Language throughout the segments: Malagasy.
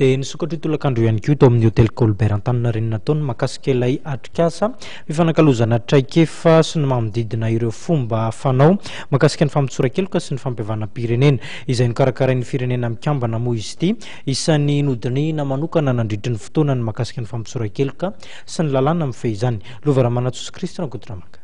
Dia nisokatra io tolakandro io ihany koa tao amin'ny Hôtel Colbert Antaninarenina tao ny mahakasika ilay atrikasa fifanakalozana traikefa sy ny manodidina ireo fomba fanao mahakasika ny famotsoran-keloka sy ny fampihavanam-pirenena izay nokarakarain'ny Firenena Mikambana moa izy ity. Isan'ny nodinihina manokana nandritry ny fotoana ny mahakasika ny famotsoran-keloka sy ny lalàna mifehy izany. Lova Ramanantsoa sy Christian Rakotoramanga.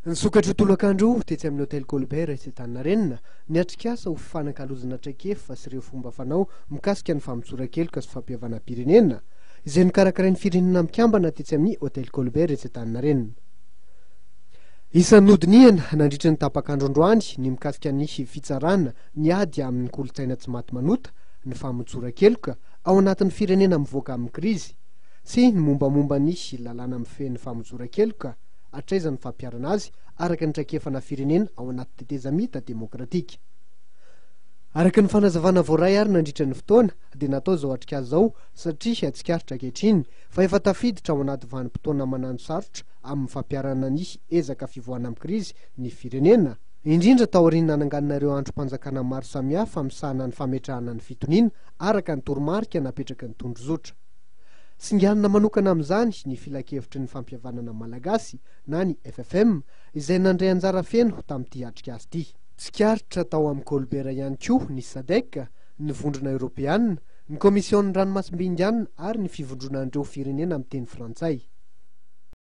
Nisokatra io tolakandro io tetsy amin'ny Hôtel Colbert etsy Antaninarenina ny atrikasa ho fifanakalozana traikefa sy ireo fomba fanao mikasika ny famotsoran-keloka sy fampihavanam-pirenena izay nokarakarain'ny Firenena Mikambana tetsy amin'ny Hôtel Colbert etsy Antaninarenina. Isan'ny nodinihana nandritra ny tapak'andro androany ny mikasika ny fitsarana ny ady amin'ny kolontsaina tsy maty manota, ny famotsoran-keloka ao anatin'ny firenena mivoaka amin'ny krizy, sy ny mombamomba ny lalàna mifehy ny famotsoran-keloka, hatraiza ny fampiharana azy araka ny traikefana firenena ao anaty tetezamita demokratika. Araka ny fanazavana voaray ary nandritra ny fotoana dia natao izao atrikasa izao satria tsikaritra ankehitriny fa efa tafiditra ao anaty vanim-potoana manano sarotra amin'ny fampiharana ny ezaka fivoahana amin'ny krizy ny firenena, indrindra taorian'ny nananganana ireo andrim-panjakana maro samihafa misahana ny fametrahana ny fitoniana araka ny toromarika napetraky ny tondrozotra. Singanina manokana amin'izany ny Filankevitry ny Fampihavanana Malagasy na ny FFM izay nandray anjara feno tamin'ity atrikasa ity. Tsikaritra tao amin'ny Colbert ihany koa ny Sadec, ny Vondrona Eoropeana, ny Komision'ny Ranomasimbe Indiana ary ny Fivondronan'ireo Firenena miteny frantsay.